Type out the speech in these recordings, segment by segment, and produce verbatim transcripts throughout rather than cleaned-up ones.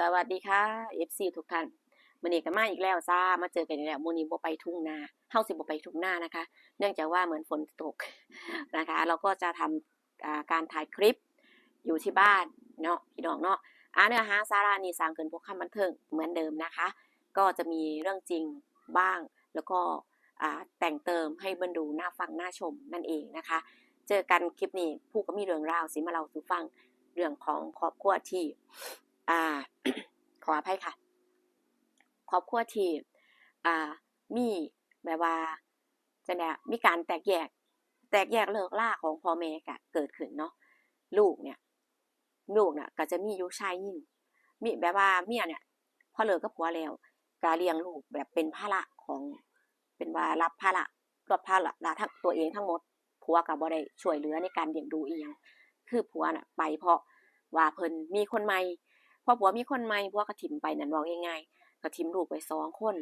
สวัสดีค่ะ เอฟซี ทุกท่าน มื้อนี้ก็มาอีกแล้วจ้า มาเจอกันอีกแล้ว มื้อนี้บ่ไปทุ่งนา เฮาสิบ่ไปทุ่งนานะคะ เนื่องจากว่าเหมือนฝนตกนะคะ เราก็จะทำ อ่า การถ่ายคลิปอยู่ที่บ้านเนาะ พี่น้องเนาะ อ่า เนื้อหาสาระนี่สร้างขึ้นเพื่อความบันเทิงเหมือนเดิมนะคะ ก็จะมีเรื่องจริงบ้าง แล้วก็ อ่า แต่งเติมให้มันดูน่าฟังน่าชมนั่นเองนะคะ เจอกันคลิปนี้ ผู้ก็มีเรื่องราวสิมาเล่าสู่ฟัง เรื่องของครอบครัวที่ อ่า ขออภัยค่ะ ครอบครัวที่ อ่า มีแบบว่า จั่งใดอะ มีการแตกแยก แตกแยกเลิกลาของพ่อแม่ก็เกิดขึ้นเนาะ ลูกเนี่ย ลูกน่ะก็จะมีอยู่ชายหญิง มีแบบว่าเมียเนี่ย พอเลิกกับผัวแล้ว ก็เลี้ยงลูกแบบเป็นภาระของ เป็นว่ารับภาระ รับภาระทั้งตัวเองทั้งหมด ผัวก็บ่ได้ช่วยเหลือในการเลี้ยงดูอิหยัง คือผัวน่ะไปเพราะว่าเพิ่นมีคนใหม่ พอผัวมีคนใหม่ ผัวก็ถิ่มไปนั่น เว้าง่ายๆ ก็ถิ่มลูกไว้สองคน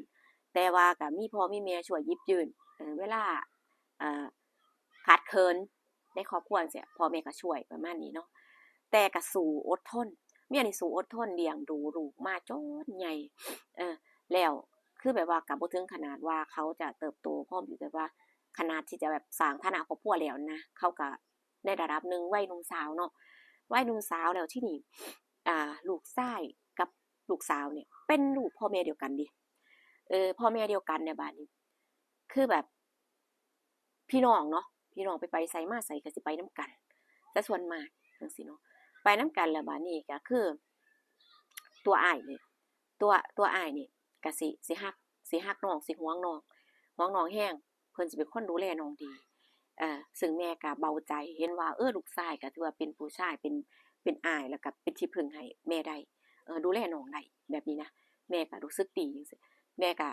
แต่ว่าก็มีพ่อมีแม่ช่วยหยิบยื่น เอ่อ เวลา เอ่อ ขาดเขินในครอบครัวจั่งซี้ พ่อแม่ก็ช่วยประมาณนี้เนาะ แต่ก็สู้อดทน เมียนี่สู้อดทนเลี้ยงดูลูกมาจนใหญ่ เออ แล้วคือแบบว่าก็บ่ถึงขนาดว่าเขาจะเติบโตพร้อมอยู่ แต่ว่าขนาดที่จะแบบสร้างฐานะครอบครัวแล้วนะ เขาก็ในระดับหนึ่ง วัยหนุ่มสาวเนาะ วัยหนุ่มสาวแล้วทีนี้ อ่า ลูกชายกับลูกสาวเนี่ยเป็นลูกพ่อแม่เดียวกันเด้ เออ พ่อแม่เดียวกันเนี่ย บาดนี้ คือแบบ พี่น้องเนาะ พี่น้องไป ไปไสมาไสก็สิไปนำกัน แต่ส่วนมากจั่งซี้เนาะ ไปนำกัน แล้วบาดนี้ก็คือ ตัวอ้ายนี่ ตัว ตัวอ้ายนี่ก็สิ สิฮัก สิฮักน้อง สิหวงน้อง หวงน้องแฮง เพิ่นสิเป็นคนดูแลน้องดี เอ่อ ซึ่งแม่ก็เบาใจ เห็นว่า เออ ลูกชายก็ถือว่าเป็นผู้ชาย เป็น เป็นอ้าย แล้วก็เป็นที่พึ่งให้แม่ได้ เอ่อ ดูแลน้องได้ แบบนี้นะ แม่ก็รู้สึกดีจั่งซี้ แม่ก็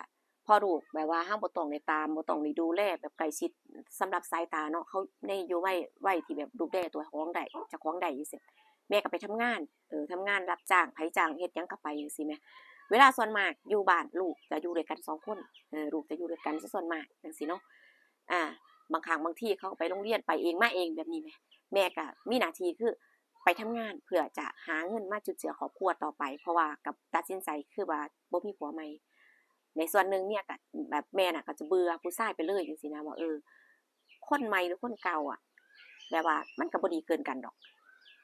พอลูกแบบว่าเราบ่ต้องได้ตาม บ่ต้องได้ดูแลแบบใกล้ชิด สำหรับสายตาเนาะ เขาใน อยู่วัย วัยที่แบบดูแลตัวของได้ เจ้าของได้จั่งซี้ แม่ก็ไปทำงาน เออ ทำงานรับจ้าง ไผจ้างเฮ็ดหยังก็ไปจั่งซี้แหม เวลาส่วนมากอยู่บ้านลูกจะอยู่ด้วยกันสองคน เออ ลูกจะอยู่ด้วยกันซะส่วนมากจั่งซี้เนาะ อ่า บางครั้งบางทีเขาก็ไปโรงเรียน ไปเองมาเองแบบนี้แหม แม่ก็มีหน้าที่คือไปทำงานเพื่อจะหาเงินมาจุนเจือครอบครัวต่อไป เพราะว่าก็ตัดสินใจคือว่าบ่มีผัวใหม่ ในส่วนหนึ่งเมียก็แบบ แม่น่ะก็จะเบื่อผู้ชายไปเลยจั่งซี้นะ ว่า เออ คนใหม่หรือคนเก่าอะ แบบว่ามันก็บ่ดีเกินกันดอก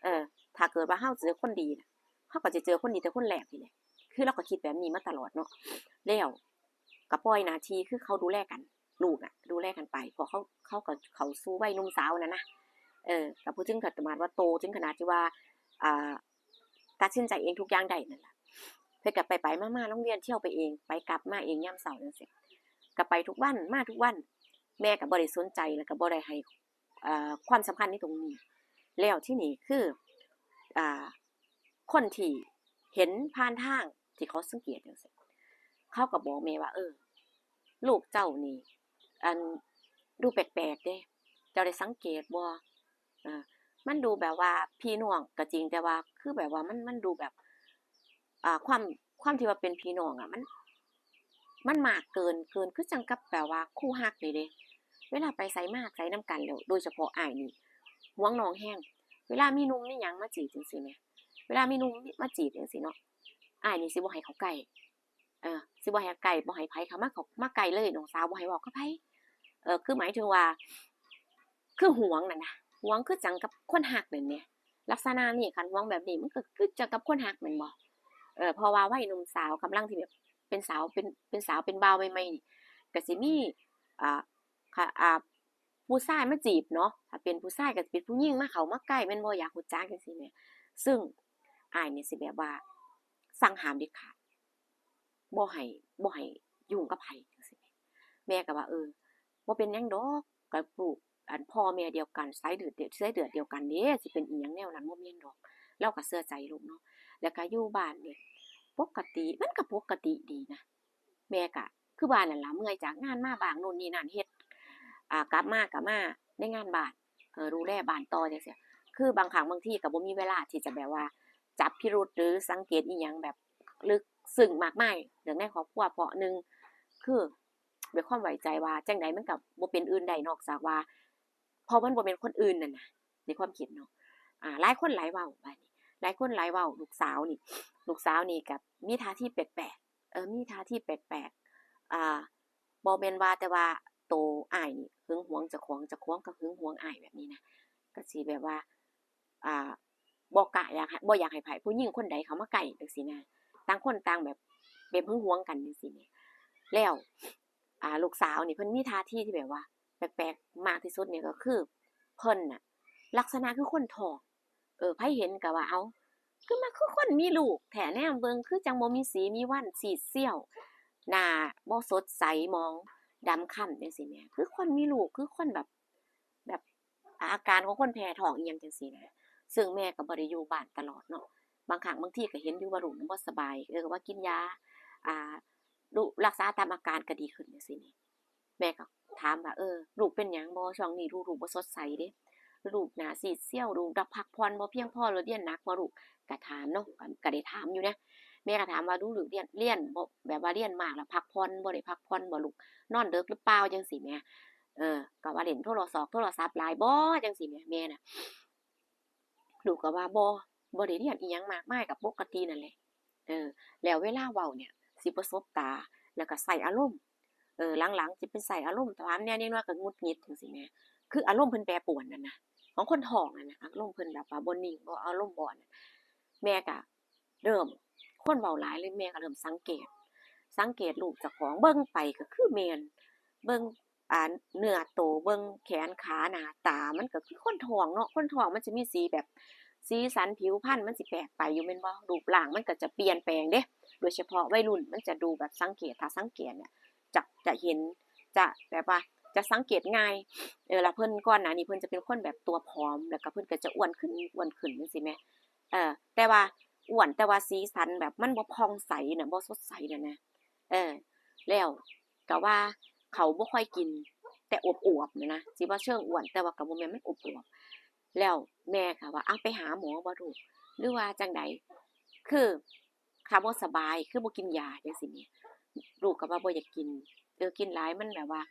เออ ถ้าเกิดว่าเราเจอคนดีน่ะ เราก็จะเจอคนดีแต่คนแรกนี่แหละ คือเราก็คิดแบบนี้มาตลอดเนาะ แล้วก็ปล่อยหน้าที่คือเขาดูแลกัน ลูกน่ะดูแลกันไป เพราะเขา เขาก็เข้าสู่วัยหนุ่มสาวนั่นนะ เออ ก็พูดถึงขนาดว่าโตถึงขนาดที่ว่า อ่า ตัดสินใจเองทุกอย่างได้นั่นล่ะ เพิ่นก็ไปๆมาๆ โรงเรียนเที่ยวไปเอง ไปกลับมาเองยามเช้าจั่งซี้ ก็ไปทุกวัน มาทุกวัน แม่ก็บ่ได้สนใจ แล้วก็บ่ได้ให้ เอ่อ ความสำคัญในตรงนี้ แล้วทีนี้คือ อ่า คนที่เห็นผ่านทางที่เขาสังเกตจั่งซี้ เขาก็บอกแม่ว่า เออ ลูกเจ้านี่ อัน ดูแปลกๆเด้ เจ้าได้สังเกตบ่ เออ มันดูแบบว่าพี่น้องก็จริง แต่ว่าคือแบบว่ามัน มันดูแบบ อ่า ความ ความที่ว่าเป็นพี่น้องอะ มัน มันมากเกิน เกิน คือจั่งกับแบบว่าคู่ฮักนี่เด้ เวลาไปไสมาไสนำกันแล้ว โดยเฉพาะอ้ายนี่หวงน้องแฮง เวลามีหนุ่มมีหยังมาจีบจั่งซี้แหม เวลามีหนุ่มมาจีบจั่งซี้เนาะ อ้ายนี่สิบ่ให้เขาใกล้ เออ สิบ่ให้ใกล้ บ่ให้ไผเข้ามา เข้ามาใกล้เลย น้องสาวบ่ให้เว้ากับไผ เออ คือหมายถึงว่า คือหวงนั่นนะ หวงคือจั่งกับคนฮักนั่นแหม ลักษณะนี้ คันหวงแบบนี้มันก็คือจั่งกับคนฮักแม่นบ่ เออ เพราะว่าวัยหนุ่มสาวกำลังที่แบบเป็นสาว เป็น เป็นสาวเป็นบ่าวใหม่ๆนี่ ก็สิมี อ่า ค่ะ อ่า ผู้ชายมาจีบเนาะ ถ้าเป็นผู้ชายก็สิเป็นผู้หญิงมาเข้ามาใกล้แม่นบ่ อยากรู้จักจั่งซี้แหม ซึ่งอ้ายนี่สิแบบว่าสั่งห้ามเด็ดขาด บ่ให้ บ่ให้ยุ่งกับไผจั่งซี้ แม่ก็ว่า เออ บ่เป็นหยังดอก ก็ลูก อัน พ่อแม่เดียวกัน สายเลือดเดียว สายเลือดเดียวกันเด้ สิเป็นอิหยังแนวนั้น บ่แม่นดอก ลาวก็เชื่อใจลูกเนาะ แล้วก็อยู่บ้านนี่ปกติ มันก็ปกติดีนะ แม่ก็คือว่านั่นล่ะ เมื่อยจากงานมาบ้าง โน่นนี่นั่น เฮ็ด อ่า กลับมาก็มาในงานบ้าน เอ่อ ดูแลบ้านต่อจั่งซี้ คือบางครั้งบางทีก็บ่มีเวลาที่จะแบบว่าจับพิรุธหรือสังเกตอิหยังแบบลึกซึ้งมากมายเรื่องในครอบครัว เพราะหนึ่ง คือด้วยความไว้ใจว่าจั่งใดมันก็บ่เป็นอื่นใดนอกจากว่า เพราะมันบ่แม่นคนอื่นนั่นน่ะ ในความคิดเนาะ อ่า หลายคนหลายเว้า บาดนี้ หลายคนหลายเว้า ลูกสาวนี่ ลูกสาวนี่ก็มีท่าทีแปลกๆ เออ มีท่าทีแปลกๆ อ่า บ่แม่นว่าแต่ว่าโตอ้ายนี่หึงหวงเจ้าของ เจ้าของก็หึงหวงอ้ายแบบนี้นะ ก็สิแบบว่า อ่า บ่กล้าอยากให้ บ่อยากให้ไผ ผู้หญิงคนใดเข้ามาใกล้จั่งซี้นะ ต่างคนต่างแบบ แบบหึงหวงกันจั่งซี้แหม แล้ว อ่า ลูกสาวนี่เพิ่นมีท่าทีที่แบบว่าแปลกๆ มากที่สุดนี่ก็คือ เพิ่นน่ะ ลักษณะคือคนท้อง เออ ไผเห็นก็ว่า เอ้า คือมาคือคนมีลูกแท้ แนมเบิ่งคือจั่งบ่มีสีมีวัน ซีดเซียว หน้าบ่สดใสหมองดำคล้ำจั่งซี้แหม คือคนมีลูก คือคนแบบ แบบอาการของคนแพ้ท้องอิหยังจั่งซี้นะ ซึ่งแม่ก็บ่ได้อยู่บ้านตลอดเนาะ บางครั้งบางทีก็เห็นอยู่ว่าลูกบ่สบาย เออ ก็ว่ากินยา อ่า ดู รักษาตามอาการก็ดีขึ้นจั่งซี้นี่ แม่ก็ถามว่า เออ ลูกเป็นหยังบ่ ช่วงนี้ดูลูกบ่สดใสเด้ ลูกหน้าซีดเซียว ลูกได้พักผ่อนบ่เพียงพอ หรือเรียนหนักบ่ลูก ก็ถามเนาะ ก็ ก็ได้ถามอยู่นะ แม่ก็ถามว่า ดูลูกเรียน เรียนบ่ แบบว่าเรียนมากแล้วพักผ่อนบ่ ได้พักผ่อนบ่ลูก นอนดึกหรือเปล่าจั่งซี้แหม เออ ก็ว่าเล่นโทรศอกโทรศัพท์หลายบ่จั่งซี้แหม แม่น่ะ ลูกก็ว่า บ่ บ่ได้เรียนอิหยังมากมาย ก็ปกตินั่นแหละ เออ แล้วเวลาเว้าเนี่ย สิบ่สบตา แล้วก็ใส่อารมณ์ เออ หลังๆ สิเป็นใส่อารมณ์ ถามแหน่นิดหน่อยก็หงุดหงิดจั่งซี้แหม คืออารมณ์เพิ่นแปรปรวนนั่นนะ ของคนท้องนั่นนะ อารมณ์เพิ่นแบบว่าบ่นิ่ง บ่ อารมณ์บ่นั่น แม่ก็เริ่ม คนเว้าหลายเลย แม่ก็เริ่มสังเกต สังเกตลูกเจ้าของ เบิ่งไปก็คือแม่น เบิ่ง อ่า เนื้อโต เบิ่งแขนขาหน้าตา มันก็คือคนท้องเนาะ คนท้องมันสิมีสีแบบ สีสันผิวพรรณมันสิแปลกไปอยู่แม่นบ่ รูปร่างมันก็จะเปลี่ยนแปลงเด้ โดยเฉพาะวัยรุ่นมันจะดูแบบสังเกต ถ้าสังเกตเนี่ย จะ จะเห็น จะแบบว่า จะสังเกตง่าย เออ แล้วเพิ่นก่อนหน้านี้เพิ่นจะเป็นคนแบบตัวผอม แล้วก็เพิ่นก็จะอ้วนขึ้น อ้วนขึ้นจั่งซี้แหม เออ แต่ว่าอ้วน แต่ว่าสีสันแบบมันบ่ผ่องใสน่ะ บ่สดใสน่ะนะ เออ แล้วก็ว่าเขาบ่ค่อยกินแต่อวบๆ น่ะนะ สิว่าเชิงอ้วน แต่ว่าก็บ่แม่น มันอวบๆ แล้วแม่ก็ว่า อ่ะ ไปหาหมอบ่ลูก หรือว่าจั่งใด คือถ้าบ่สบาย คือบ่กินยาจั่งซี้แหม ลูกก็ว่าบ่อยากกิน เออ กินหลายมันแบบว่า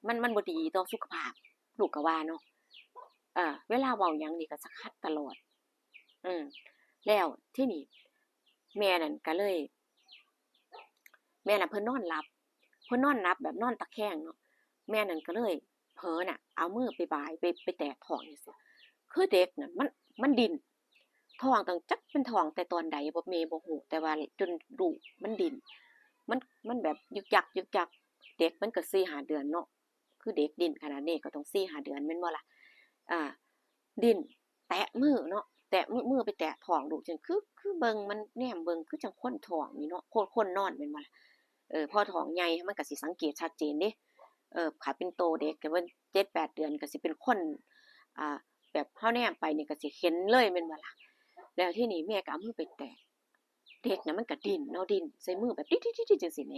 มัน มันบ่ดีต่อสุขภาพ ลูกก็ว่าเนาะ เออ เวลาเว้าหยังนี่ก็จะขัดตลอด อืม แล้วทีนี้แม่นั่นก็เลย แม่น่ะเพิ่นนอนหลับ เพิ่นนอนหลับแบบนอนตะแคงเนาะ แม่นั่นก็เลยเผลอน่ะ เอามือไปบาย ไป ไปแตะท้องจั่งซี้ คือเด็กน่ะมัน มันดิ้น ท้องตั้ง จักมันท้องแต่ตอนใดบ่ แม่บ่ฮู้ แต่ว่าจนรู้มันดิ้น มัน มันแบบยึกยักยึกยัก เด็กมันก็สี่ห้าเดือนเนาะ คือเด็กดิ้นขนาดนี้ก็ต้องสี่ห้าเดือนแม่นบ่ล่ะ อ่า ดิ้น แตะมือเนาะ แตะมือ มือไปแตะท้องลูกจั่ง คือ คือเบิ่งมันแนมเบิ่งคือจั่งคนท้องนี่เนาะ คน คนนอนแม่นบ่ล่ะ เออ พอท้องใหญ่มันก็สิสังเกตชัดเจนเด้ เออ ถ้าเป็นโตเด็กก็เบิ่งเจ็ดแปดเดือนก็สิเป็นคน อ่า แบบเฮาแนมไปนี่ก็สิเห็นเลยแม่นบ่ล่ะ แล้วทีนี้แม่ก็เอามือไปแตะ เด็กน่ะมันก็ดิ้นเนาะ ดิ้นใส่มือแบบดิ๊กๆๆๆจั่งซี้แหม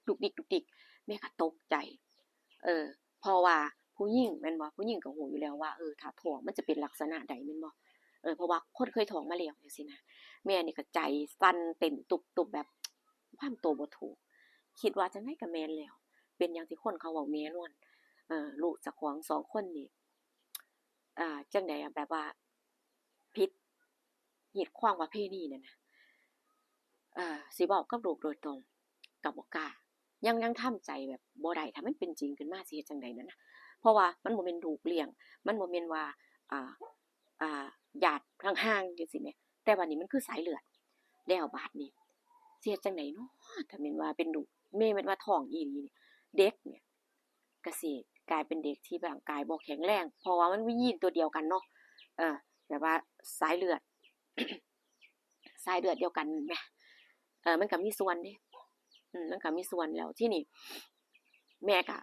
ดุกดิกดุกดิก แม่ก็ตกใจ เออ เพราะว่าผู้หญิงแม่นบ่ ผู้หญิงก็ฮู้อยู่แล้วว่า เออ ถ้าท้องมันจะเป็นลักษณะใดแม่นบ่ เออ เพราะว่าคนเคยท้องมาแล้วจั่งซี้นะ แม่นี่ก็ใจสั่นเต้นตุบๆ แบบ วางตัวบ่ถูก คิดว่าจั่งใดก็แม่นแล้ว เป็นหยังที่คนเขาเว้าแม่นอน เออ ลูกเจ้าของสองคนนี่ อ่า จั่งใดอะ แบบว่าผิดฮีตคองประเพณีนั่นน่ะ อ่า สิเว้ากับลูกโดยตรงก็บ่กล้า ยัง ยังทำใจแบบบ่ได้ ถ้ามันเป็นจริงขึ้นมาสิเฮ็ดจั่งใดนั่นน่ะ เพราะว่ามันบ่แม่นลูกเลี้ยง มันบ่แม่นว่า อ่า อ่า ญาติห่างๆจั่งซี้แหม แต่ว่านี่มันคือสายเลือด แล้วบาดนี้สิเฮ็ดจั่งใดน้อ ถ้าแม่นว่าเป็นลูก แม่แม่นว่าท้องอีหลีนี่ เด็กเนี่ย ก็สิกลายเป็นเด็กที่ร่างกายบ่แข็งแรง เพราะว่ามันมียีนตัวเดียวกันเนาะ เออ แบบว่าสายเลือด สายเลือดเดียวกันแหม เออ มันก็มีส่วนเด้ อืม มันก็มีส่วน แล้วทีนี้แม่ก็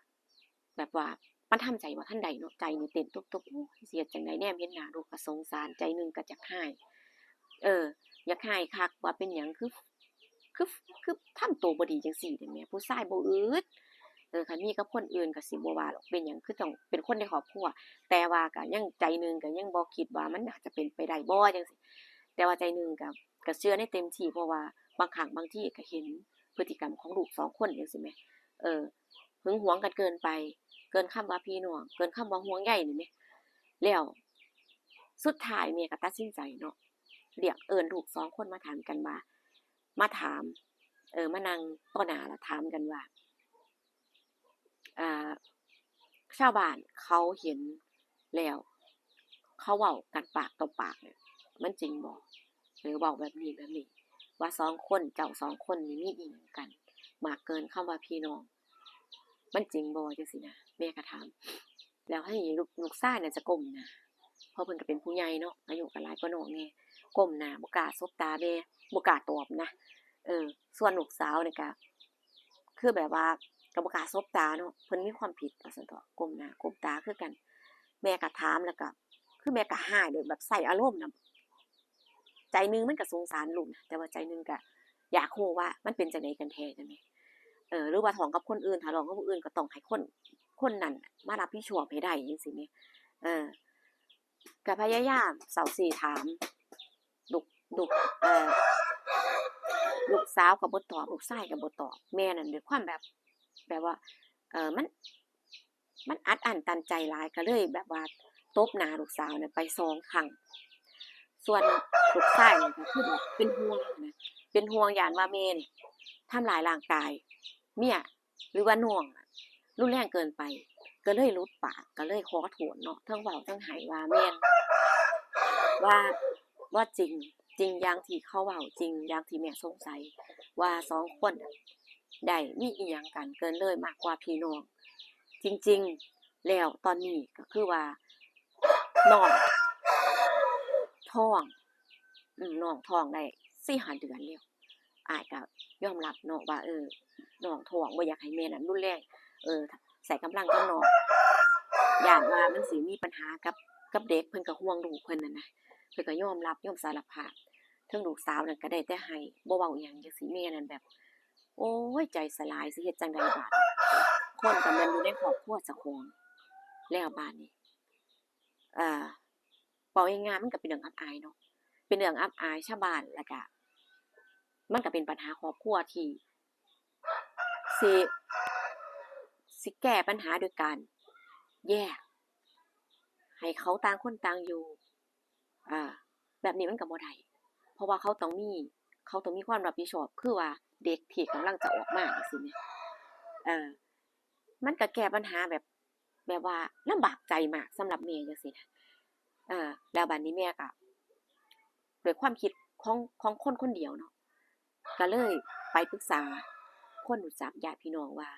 แบบว่ามันทำใจบ่ทันได้เนาะ ใจนี่เต้นตุบๆ โอ้ย สิเฮ็ดจั่งใด แนมเห็นหน้าลูกก็สงสาร ใจหนึ่งก็อยากร้าย เออ อยากร้ายคักว่าเป็นหยังคือ คือ คือทำตัวบ่ดีจั่งซี้เด้แม่ ผู้ชายบ่อึด เออ คันมีกับคนอื่นก็สิบ่ว่าหรอก เป็นหยังคือต้องเป็นคนในครอบครัว แต่ว่าก็ยังใจหนึ่งก็ยังบ่คิดว่ามันอาจจะเป็นไปได้บ่จั่งซี้ แต่ว่าใจหนึ่งก็ ก็เชื่อในเต็มที่ เพราะว่าบางครั้งบางทีก็เห็นพฤติกรรมของลูกสองคนจั่งซี้แหม เออ หึงหวงกันเกินไป เกินคำว่าพี่น้อง เกินคำว่าห่วงใยนี่แหม แล้วสุดท้ายแม่ก็ตัดสินใจเนาะ เรียกเอิ้นลูกสองคนมาถามกันว่า มาถาม เออ มานั่งต่อหน้าแล้วถามกันว่า อ่า ชาวบ้านเขาเห็นแล้ว เขาเว้ากันปากต่อปากเนี่ย มันจริงบ่ หรือเว้าแบบนี้แบบนี้ ว่าสองคน เจ้าสองคนนี่มีอีหยังกัน มากเกินคำว่าพี่น้อง มันจริงบ่ จังซี้นะ แม่ก็ถาม แล้วให้ลูก ลูกชายน่ะจะก้มหน้า เพราะเพิ่นก็เป็นผู้ใหญ่เนาะ อายุก็หลายกว่าน้องแหน่ ก้มหน้า บ่กล้าสบตาแม่ บ่กล้าตอบนะ เออ ส่วนลูกสาวนี่ก็ คือแบบว่าก็บ่กล้าสบตาเนาะ เพิ่นมีความผิดว่าซั่นเถาะ ก้มหน้าก้มตาคือกัน แม่ก็ถามแล้วก็ คือแม่ก็ฮ้ายโดยแบบใช้อารมณ์นะ ใจหนึ่งมันก็สงสารลูกนะ แต่ว่าใจหนึ่งก็อยากรู้ว่ามันเป็นจั่งใดกันแท้จั่งใด เออ หรือว่าท้องกับคนอื่น ถ้าท้องกับผู้อื่นก็ต้องให้คน คนนั้นน่ะมารับผิดชอบให้ได้จั่งซี้แหม เออ ก็พยายามเซ้าซี้ถาม ลูก ลูก เอ่อ ลูกสาวก็บ่ตอบ ลูกชายก็บ่ตอบ แม่นั่นด้วยความแบบ แบบว่า เอ่อ มัน มันอัดอั้นตันใจหลาย ก็เลยแบบว่าตบหน้าลูกสาวเนี่ยไปสองครั้ง ส่วนลูกชายนี่ก็คือแบบเป็นห่วงนะ เป็นห่วงย้านว่าแม่นี่ทำร้ายร่างกายเมีย หรือว่าน้องอะรุนแรงเกินไป ก็เลยหลุดปาก ก็เลยขอโทษเนาะ ทั้งเว้าทั้งไห้ว่าแม่น ว่า ว่าจริง จริงอย่างที่เขาเว้า จริงอย่างที่แม่สงสัย ว่าสองคนน่ะได้มีอิหยังกันเกินเลยมากกว่าพี่น้อง จริงๆ แล้วตอนนี้ก็คือว่าน้องท้อง อืม น้องท้องได้สี่ห้าเดือนแล้ว อ้ายก็ยอมรับเนาะว่า เออ น้องท้อง บ่อยากให้แม่นั้นรุนแรง เออ ใช้กำลังกับน้อง ย้านว่ามันสิมีปัญหากับ กับเด็ก เพิ่นก็ห่วงลูกเพิ่นนั่นนะ เพิ่นก็ยอมรับ ยอมสารภาพ เทิงลูกสาวนั่นก็ได้แต่ไห้ บ่เว้าหยังจั่งซี้ แม่นั่นแบบ โอ๊ย ใจสลาย สิเฮ็ดจั่งใดบาดนี้ คนก็แม่นอยู่ในครอบครัวเจ้าของ แล้วบาดนี้ เอ่อ เว้าง่ายๆ มันก็เป็นเรื่องอับอายเนาะ เป็นเรื่องอับอายชาวบ้าน แล้วก็มันก็เป็นปัญหาครอบครัวที่สิ สิแก้ปัญหาโดยการแยก ให้เขาต่างคนต่างอยู่ อ่า แบบนี้มันก็บ่ได้ เพราะว่าเขาต้องมี เขาต้องมีความรับผิดชอบ คือว่าเด็กที่กำลังจะออกมาจั่งซี้แหม เอ่อ มันก็แก้ปัญหาแบบ แบบว่าลำบากใจมากสำหรับแม่จั่งซี้นะ เอ่อ แล้วบัดนี้แม่ก็ ด้วยความคิดของ ของคนคนเดียวเนาะ ก็เลยไปปรึกษาคนรู้จัก ญาติพี่น้องว่า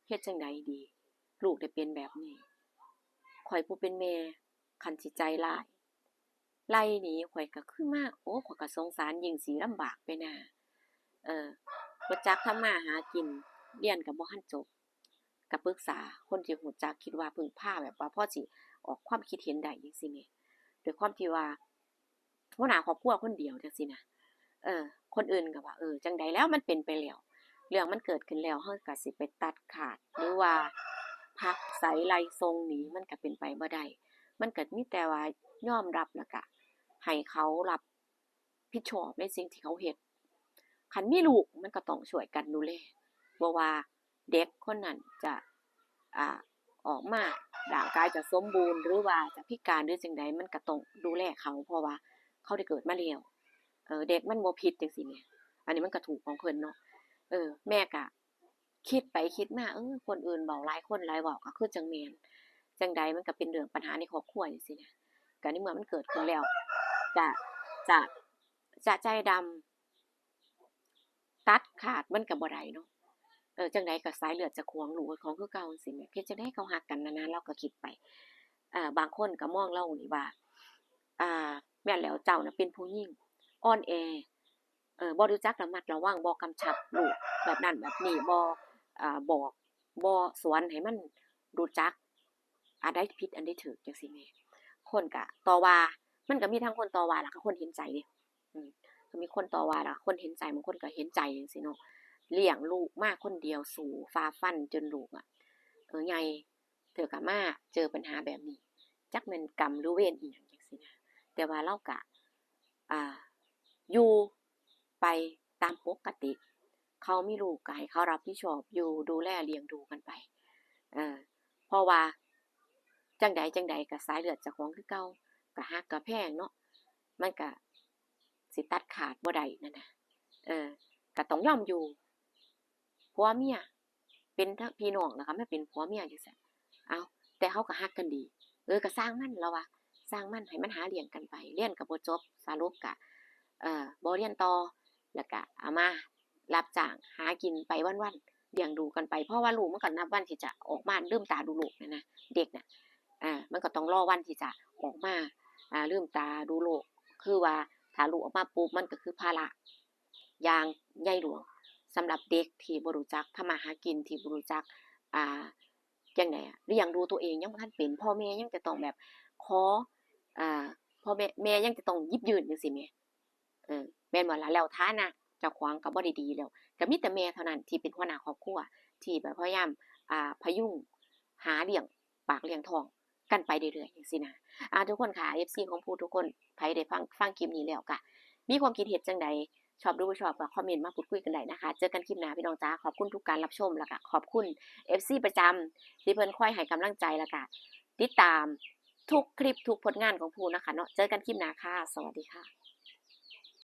เฮ็ดจั่งใดดี ลูกได้เป็นแบบนี้ ข้อยผู้เป็นแม่ คันสิใจร้าย ไล่หนีข้อยก็คือมา โอ้ ข้อยก็สงสาร ยิ่งสิลำบากไปหน้า เออ บ่จักทำมาหากิน เรียนก็บ่ทันจบ ก็ปรึกษาคนที่รู้จัก คิดว่าพึ่งพาแบบว่าพอสิออกความคิดเห็นได้จั่งซี้แหม ด้วยความที่ว่าหัวหน้าครอบครัวคนเดียวจั่งซี้นะ เออ คนอื่นก็ว่า เออ จั่งใดแล้ว มันเป็นไปแล้ว เรื่องมันเกิดขึ้นแล้ว เฮาก็สิไปตัดขาด หรือว่าผลักไสไล่ส่งหนี มันก็เป็นไปบ่ได้ มันก็มีแต่ว่ายอมรับ แล้วก็ให้เขารับผิดชอบในสิ่งที่เขาเฮ็ด คันมีลูกมันก็ต้องช่วยกันดูแล บ่ว่าเด็กคนนั้นจะ อ่า ออกมาร่างกายจะสมบูรณ์ หรือว่าจะพิการหรือจั่งใด มันก็ต้องดูแลเขา เพราะว่าเขาได้เกิดมาแล้ว เออ เด็กมันบ่ผิดจั่งซี้แหม อันนี้มันก็ถูกของเพิ่นเนาะ เออ แม่ก็ คิดไปคิดมา เออ คนอื่นเว้าหลายคนหลายเว้าก็คือจั่งแม่น จั่งใดมันก็เป็นเรื่องปัญหาในครอบครัวจั่งซี้นะ ก็ในเมื่อมันเกิดขึ้นแล้ว จะ จะ จะใจดำตัดขาดมันก็บ่ได้เนาะ เออ จั่งใดก็สายเลือดเจ้าของ ลูกเจ้าของคือเก่าจั่งซี้แหม เฮ็ดจั่งใดเขาฮักกันนะนะ ลาวก็คิดไป อ่า บางคนก็มองลาวนี่ว่า อ่า แม่นแล้ว เจ้าน่ะเป็นผู้หญิงอ่อนแอ เอ่อ บ่รู้จักระมัดระวัง บ่กำชับลูกแบบนั้นแบบนี้ บ่ อ่า บอก บ่สอนให้มันรู้จักอันใดผิดอันใดถูกจั่งซี้แหม คนก็ต่อว่า มันก็มีทั้งคนต่อว่า แล้วก็คนเห็นใจเด้ อืม ก็มีคนต่อว่า แล้วก็คนเห็นใจ บางคนก็เห็นใจจั่งซี้เนาะ เลี้ยงลูกมาคนเดียว สู้ฝ่าฟันจนลูกอะ เออ ใหญ่ เทื่อก็มาเจอปัญหาแบบนี้ จักแม่นกรรมหรือเวรอิหยังจั่งซี้นะ แต่ว่าลาวก็ อ่า อยู่ไปตามปกติ เขามีลูกก็ให้เขารับผิดชอบอยู่ ดูแลเลี้ยงดูกันไป เออ เพราะว่าจั่งใดจั่งใดก็สายเลือดเจ้าของคือเก่า ก็ฮักก็แพงเนาะ มันก็ สิตัดขาดบ่ได้นั่นน่ะ เออ ก็ต้องยอมอยู่ ผัวเมีย เป็นทั้งพี่น้อง แล้วก็มาเป็นผัวเมียจั่งซี้ เอ้า แต่เฮาก็ฮักกันดี เออ ก็ซ่างมัน ลาวว่า ซ่างมัน ให้มันหาเลี้ยงกันไป เรียนก็บ่จบ สรุปก็ เอ่อ บ่เรียนต่อ แล้วก็เอามารับจ้างหากินไปวันๆ เลี้ยงดูกันไป เพราะว่าลูกมันก็นับวันที่จะออกมาลืมตาดูโลกนั่นนะ เด็กน่ะ อ่า มันก็ต้องรอวันที่จะออกมา อ่า ลืมตาดูโลก คือว่าถ้าลูกออกมาปุ๊บ มันก็คือภาระอย่างใหญ่หลวง สำหรับเด็กที่บ่รู้จักทำมาหากิน ที่บ่รู้จัก อ่า จั่งใดอะ เลี้ยงดูตัวเองยังบ่ทันเป็น พ่อแม่ยังจะต้องแบบขอ อ่า พ่อแม่ แม่ยังจะต้องหยิบยื่นจั่งซี้แหม เออ แม่นบ่ล่ะ แล้วฐานะเจ้าของก็บ่ได้ดีแล้ว ก็มีแต่แม่เท่านั้นที่เป็นหัวหน้าครอบครัว ที่แบบพยายาม อ่า พยุงหาเลี้ยงปากเลี้ยงท้องกันไปเรื่อยๆ จั่งซี้นะ อ่า ทุกคนค่ะ เอฟซี ของผู้ทุกคน ไผได้ฟัง ฟังคลิปนี้แล้วก็มีความคิดเห็นจั่งใด ชอบหรือบ่ชอบก็คอมเมนต์มาพูดคุยกันได้นะคะ เจอกันคลิปหน้าพี่น้องจ๋า ขอบคุณทุกการรับชม แล้วก็ขอบคุณ เอฟซี ประจำที่เพิ่นคอยให้กำลังใจ แล้วก็ติดตามทุกคลิปทุกผลงานของผู้นะคะเนาะ เจอกันคลิปหน้าค่ะ สวัสดีค่ะ